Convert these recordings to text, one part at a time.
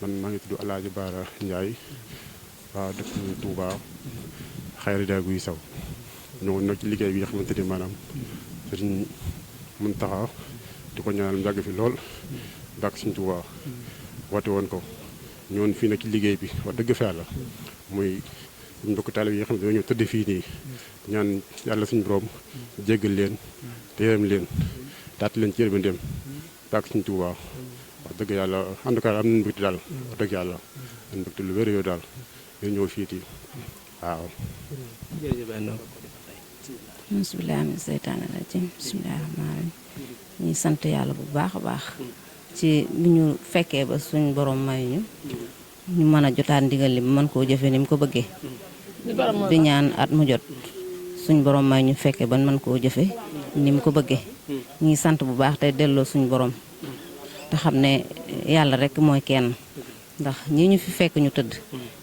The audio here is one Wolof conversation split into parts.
man maa ngi tudd El Hadj Baara Ndiaye waaw dëkk Touba Xayri Daa Guy Saw ñoo nag ci liggéey bi nga xamante ni maanaam sëriñ Muntaxa di ko ñaanal yàgg fi lool bàkk Sëriñ Touba woote woon ko ñoon fii nag ci liggéey bi wax dëgg fa yàlla muy mbokk taalibe yi nga xam ne dañoo tëdd fii nii ñaan yàlla suñu borom jéggal leen te yërëm leen taat leen ci yërmandeem bàkk Sëriñ Touba wax dëgg yàlla en tout cas am nañu mbégte daal wax dëgg yàlla am mbégte lu wér yoo daal ñu ñëw fiiti waaw. bismillaahi mina seytaani rajiim bismillaahi rahmaani rahiim ñuy sant yàlla bu baax a baax ci bi ñu fekkee ba suñ borom may ñu mën a jotaat ndigal li mën koo jëfe ni mu ko bëggee di ñaan at mu jot suñ borom may ñu fekkee ba mën koo jëfe ni mu ko bëggee ñuy sant bu baax te delloo suñ borom te xam ne yàlla rek mooy kenn ndax ñi ñu fi fekk ñu tëdd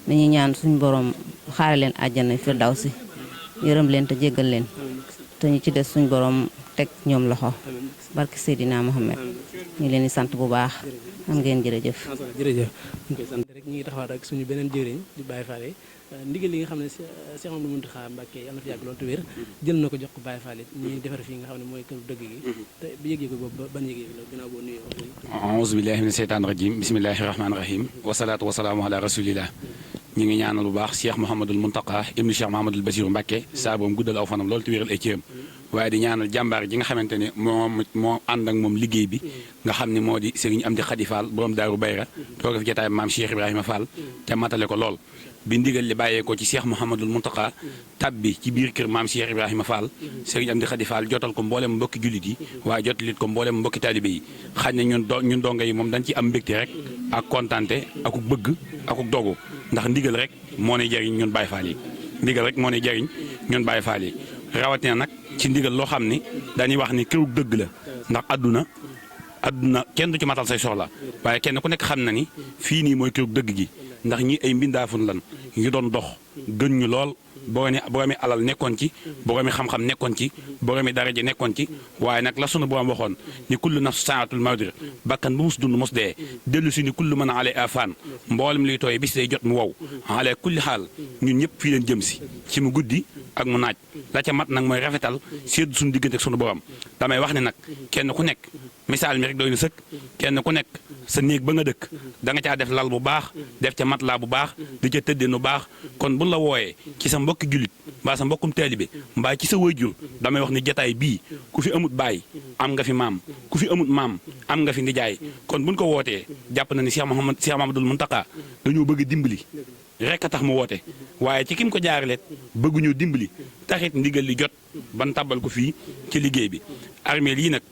dañuy ñaan suñ borom xaare leen àjjana firdawsi yërëm leen te jéggal leen te ñu ci des suñ borom teg ñoom loxo barki Seydina Mohamed ñu leen di sant bu baax am ngeen jërëjëf. jërëjëf ñu koy sant rek ñu ngi taxawaat ak suñu beneen jëriñ di Baye Fall ndigal li nga xam ne Cheikh Mamadou Mountakha Mbacké yàlla na fi yàgg loolu te wér jël na ko jox ko Baye Fall ñuy defar fii nga xam ne mooy kër dëgg gi te bi yëg-yëg boobu ban yëg-yëg la gannaaw boo nuyoo aouzu billahi mina seytaani rajim bismillahi rahmaani rahim wasalaatu wasalaamu ala rasulillah ñu ngi ñaanal bu baax Cheikh Mouhamadul Mountakha ibnu Cheikh Mouhamadul Bassirou Mbacké saa boom guddal aw fanam loolu te wéral ay cëram waaye di ñaanal jàmbaar ji nga xamante ne moo ànd ak moom liggéey bi nga xam ne moo di Serigne Amdi Khady Fall borom Daaru Bayra toog fi jotaay maam Cheikh Ibrahima Fall te matale ko lool bi ndigal li bàyyeekoo ci Cheikh Mouhamadul Mountakha tabbi ci biir kër maam Cheikh Ibrahima Fall Serigne Amdi Khady Fall jotal ko mboolem mbokki jullit yi waaye jotalit ko mboolem mbokki taalibe yi xañ na ñun donga yi moom dañ ci am mbégte rek ak kontante akuk bëgg akuk dogu ndax ndigal rek moo ne jariñ ñun Baye Fall yi ndigal rek moo ne jariñ ñun Baye Fall yi rawatina nag ci ndigal loo xam ni dañuy wax ni kërug dëgg la ndax àdduna kenn du ci matal say soxla waaye kenn ku nekk xam na ni fii nii mooy kërug dëgg gi ndax ñi ay mbindaafun lan ñu doon dox gën ñu lool boroomi alal nekkoon ci boroomi xam-xam nekkoon ci boroomi daraja nekkoon ci waaye nag la sunu borom waxoon ni kullu nafs saatul mawdir bakkan bu mus dund mos dee dellu si ni kullu mën a ale afaan mboolem liy tooy bis day jot mu wow ale kulli xaal ñun ñëpp fii leen jëm si ci mu guddi ak mu naaj la ca mat nag mooy rafetal séddu suñu diggante ak sunu borom damay wax ne nag kenn ku nekk misaal mi rek doy na sëkk kenn ku nekk sa néeg ba nga dëkk da nga caa def lal bu baax def ca matelas bu baax di ca tëddee nu baax kon bu la wooyee ci sa mbokki jullit mbaa sa mbokkum taalibe mbaa ci sa waajur damay wax ni jataay bii ku fi amut baay am nga fi maam ku fi amut maam am nga fi ndijaay kon buñ ko wootee jàpp na ni Cheikh Mouhamadoul Mountakha dañoo bëgg dimbali rek a tax mu woote waaye ci kim ko jaaraleet bëgguñu dimbali taxit ndigal li jot ban tàbbal ko fii ci liggéey bi armeel yi nag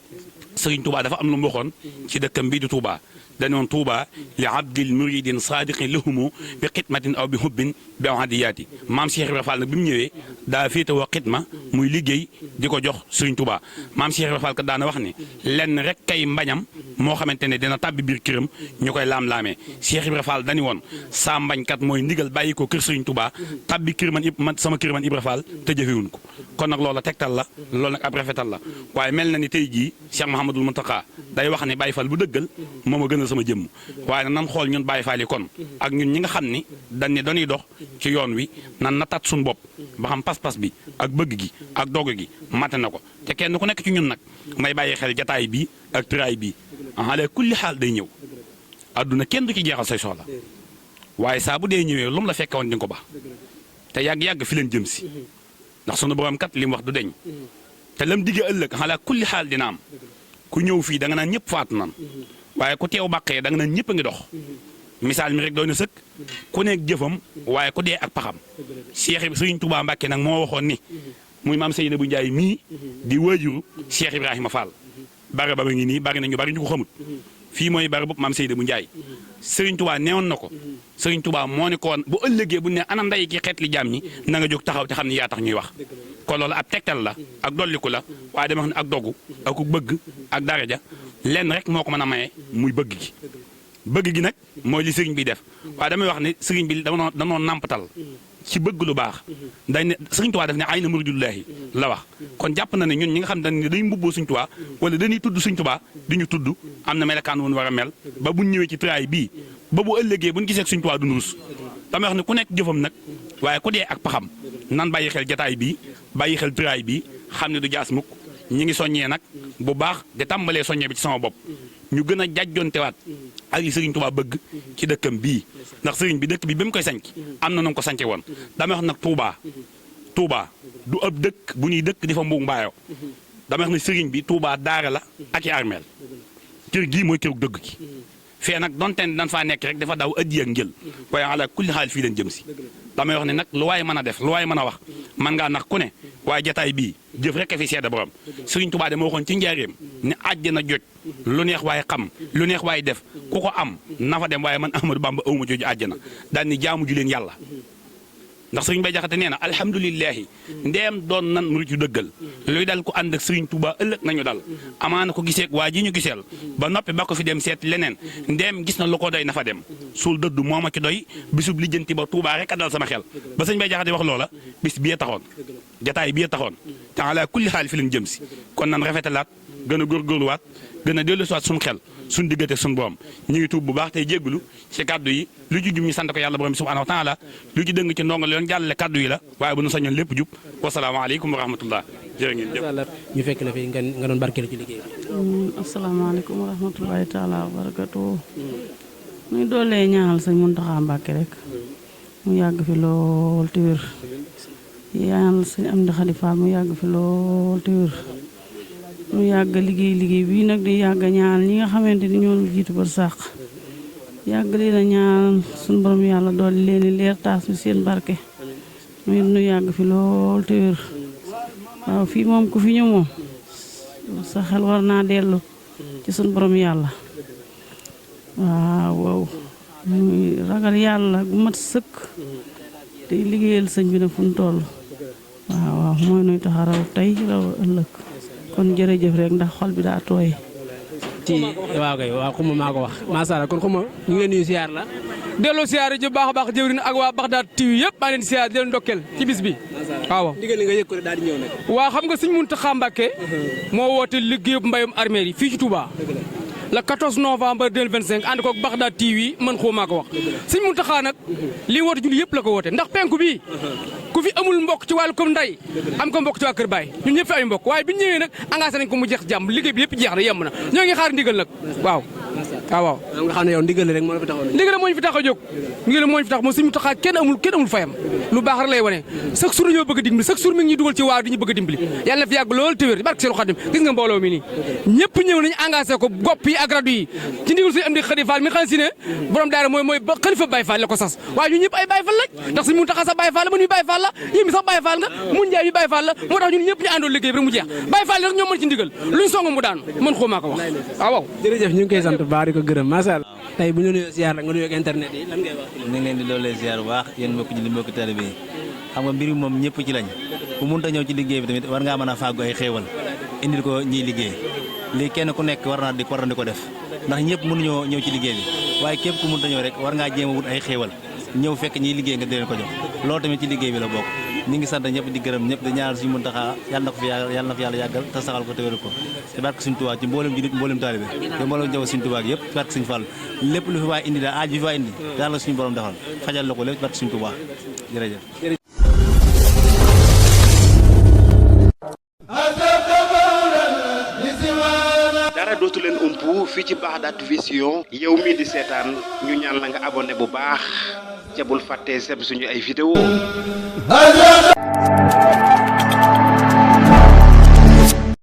Sëriñ Touba dafa am lu mu waxoon ci dëkkam bii di Touba danoon Touba li abdil muridin saadiqin lahumu bi xidmatin aw bi hubbin bi hadiyaati maam Cheikh Ibrahima Fall nag bi mu ñëwee daa féetewoo xidma muy liggéey di ko jox Sëriñ Touba maam Cheikh Ibrahima Fall kat daana wax ni lenn rek kay mbañam moo xamante ne dina tàbbi biir këram ñu koy laam-laamee Cheikh Ibrahima Fall dani woon saa mbañkat mooy ndigal bàyyi ko kër Sëriñ Touba tàbbi kër man sama kër man Ibrahima Fall te jëfewuñ ko kon nag loola tegtal la loolu nag ab rafetal la waaye mel na ni tey jii Cheikh Mouhamadoul Mountakha day wax ne Baye Fall bu dëggal moo ma gënal sama jëmm waaye nag nan xool ñun Baye Fall yi kon ak ñun ñi nga xam ni dañ ne dañuy dox ci yoon wi nan nattaat suñu bopp ba xam pas-pas bi ak bëgg gi ak dogu gi mate na ko te kenn ku nekk ci ñun nag may bàyyi xel jataay bi ak tëraay bi ala kulli xaal day ñëw adduna kenn du ci jeexal say soxla waaye saa bu dee ñëwee lu mu la fekke woon di nga ko baax te yàgg-yàgg fi leen jëm si ndax sunu borom kat li mu wax du deñ te lam digge ëllëg ala kulli xaal dina am ku ñëw fii da nga naan ñëpp faatu nan waaye ku teew bàqee da nga naan ñëpp a ngi dox misaal mi rek doy na sëkk ku nekk jëfam waaye ku dee ak paxam Cheikh Sëriñ Touba Mbacké nag moo waxoon ni muy maam Seydina bu Njaay mii di waajuru Cheikh Ibrahima Fall bare ba ngi nii bari na ñu bari ñu ko xamut fii mooy bare bopp maam Seydina bu Njaay Sëriñ Touba neewoon na ko Sëriñ Touba moo ne ko woon bu ëllëgee bu ne ana nday ki xeet li jaam ñi na nga jóg taxaw te xam ne yaa tax ñuy wax kon loolu ab tegtal la ak dolliku la waaye dama xam ne ak dogu ak bëgg ak daraja lenn rek moo ko mën a maye muy bëgg gi bëgg gi nag mooy li sëriñ bi def waaye damay wax ne sëriñ bi danoo nàmpatal ci bëgg lu baax dañ ne Sëriñ Tuubaa def ne ay na muridullaahi la wax kon jàpp na ne ñun ñi nga xam dañ ne dañuy mbubboo Sëriñ Tuubaa wala dañuy tudd Sëriñ Tuubaa di ñu tudd am na melekaan woon war a mel ba buñ ñëwee ci tëraay bii ba bu ëllëgee bu ñu gisee Sëriñ Tuubaa du rus dama wax ne ku nekk jëfam nag waaye ku dee ak paxam nan bàyyi xel jataay bi bàyyi xel tëraay bi xam ne du jaas mukk ñi ngi soññee nag bu baax di tàmbalee soññee bi ci sama bopp ñu gën a jàjjontewaat ak li Sëriñ Tuubaa bëgg ci dëkkam bii ndax sëriñ bi dëkk bi mu koy sanc am na nu ko sance woon dama wax nag Touba du ab dëkk bu ñuy dëkk di fa mbug mbaayoo dama wax ne sëriñ bi Touba daara la ak i armeel kër gii mooy kërug dëgg gi fee nag donte ne dañ faa nekk rek dafa daw ëddi ak njël waaye ala kulli xaal fii leen jëm si damay wax ne nag lu waaye mën a def lu waaye mën a wax man ngaa nax ku ne waaye jataay bii jëf rek a fi seede borom Sëriñ Tuubaa de ma waxoon ci njaareem ne àjjana joj lu neex waaye xam lu neex waaye def ku ko am na fa dem waaye man Ahmadou Bamba awma jooju àjjana daal ni jaamu ju leen yàlla ndax sëriñ Bay Jaxate nee na alhamdulilahi ndeem doon nan murit yu dëggal luy dal ko ànd ak Sëriñ Tuubaa ëllëg nañu dal amaana ko giseeg waa ji ñu giseel ba noppi ba ko fi dem seet leneen ndeem gis na lu ko doy na fa dem suul dëddu moo ma ci doy bisub lijjanti ba Tuubaa rek a dal sama xel ba sëriñ Bay Jaxate wax loola bis biyee taxoon jataay biyee taxoon te ala kulli xaal fi leen jëm si kon nan rafetalaat gën a góorgóorluwaat gën a dellusiwaat suñu xel suñu diggante suñu borom ñu ngi tuub bu baax tey jégglu ci kaddu yi lu ci jub ñu sant ko yàlla borom bi subhanahu wa taala lu ci dëng ci ndongal yoon jàllale kaddu yi la waaye bu nu sañoon lépp jub wasalaamaaleykum wa rahmatullah jërë ngeen jëf ñu fekk la fi nga doon barkeelu ci liggéey bi. asalaamaaleykum wa rahmatullahi taala wa barakatu muy doolee ñaanal sëñ Muntaxa Mbàkke rek mu yàgg fi lool te wér ñaanal sëñ Amdi Xadi Fall mu yàgg fi lool te wér ñu yàgg liggéey bii nag di yàgg ñaan ñi nga xamante ni ñoo jiitu ba sàq yàgg leen a ñaan suñu borom yàlla dool leen leer taas bi seen barke muy nu yàgg fi lool te wér waaw fii moom ku fi ñëw moom sa xel war naa dellu ci suñu borom yàlla waaw muy ragal yàlla gu mat sëkk te liggéeyal sëñ bi nag fu ñu toll waaw mooy nuy tax a raw tey raw ëllëg kon jërëjëf rek ndax xol bi daa tooy. waaw kay waaw xuma maa ko wax macha allah kon xuma ñu ngi leen nuyu siyaar la. delloo siyaar ji baax a baax jëwrin ak waa Baxdaad TV yëpp maa leen di siyaar di leen ndokkeel ci bis bi waaw. digal li nga yëg ko daal di ñëw nag. waa xam nga Sëñ Muntaxa Mbàkke moo woote liggéeyub mbayum armée yi fii ci Touba. le 14 novembre 2025 ànd koog Baxdaad TV man xoo maa ko wax Sëñ Muntaxa nag lii woote julli yëpp la ko woote ndax penku bi ku fi amul mbokk ci wàllu comme nday am ko mbokk ci waa Kër Baay ñun ñëpp fi ay mbokk waaye bi ñu ñëwee nag engagé nañ ko mu jeex jàmm liggéey bi yëpp jeex na yem na ñoo ngi xaar ndigal nag waaw. waaw nga xam ne yow ndigal rek moo la fi taxaw ndigal moo ñu fi tax a jóg ndigal moo ñu fi tax moom Sëñ Muntaxa kenn amul fayam lu baax rek lay wane chaque jour ñoo bëgg a dimbali chaque jour mi ngi ñuy dugal ci waaw di ñu bëgg a dimbali yàlla na fi yàgg loolu téwér barke Seexul Xaadim gis nga mbooloo mi nii ñëpp ñëw nañu engagé ko gopp yi ak rajo yi ci ndigal Sëñ Amdi Xadi Fall mi xam si ne borom daara mooy xalifa Baye Fall la ko sas waaye ñu ñëpp ay Baye Fall lañ ndax Sëñ Muntaxa sax Baye Fall la man mi Baye Fall la yéen mi sax Baye Fall nga mun njaay mi Baye Fall la moo tax ñun ñëpp ñu àndoon liggéey bi rek mu jeex Baye Fall rek ñoo mën ci ndigal luñ song mu daan mën xoo maa ko wax waaw jërëjëf ñu ngi koy sant baax di ko gërëm macha allah tey bu ñu nuyoo ziar nag nga nuyoo ak internet yi lan ngay wax. ñu ngi leen di doolee ziar bu baax yéen mbokk ji mbokk taalibe yi xam nga mbir mi moom ñëpp ci lañ ku mënta ñëw ci liggéey bi tamit war ngaa mën a fàggu ay xéewal indil ko ñiy liggéey lii kenn ku nekk war na di ko def ndax ñëpp mënuñoo ñëw ci liggéey bi waaye képp ku mënta ñëw rek war ngaa jéem a wut ay xéewal ñëw fekk ñiy liggéey nga di leen ko jox loolu tamit ci liggéey bi la bokk ñu ngi sant ñëpp di gërëm ñëpp di ñaanal Sëñ Muntaxa yàlla na ko fi yàlla yàggal te saxal ko te wéral ko ci barke Sëñ Tuubaa ci mboolem jullit mboolem taalibe te mboolem jaw Sëñ Tuubaa yëpp ci barke Sëñ Fall lépp lu fi waay indi daal aaj bi fi waay indi yàlla suñu borom defal fajal la ko lépp ci barke Sëñ Tuubaa jërëjëf dara dootu leen umpu fii ci Baxdaad Vision yow mii di seetaan ñu ñaan la nga abonné bu baax ca bul fàtte seb suñu ay vidéo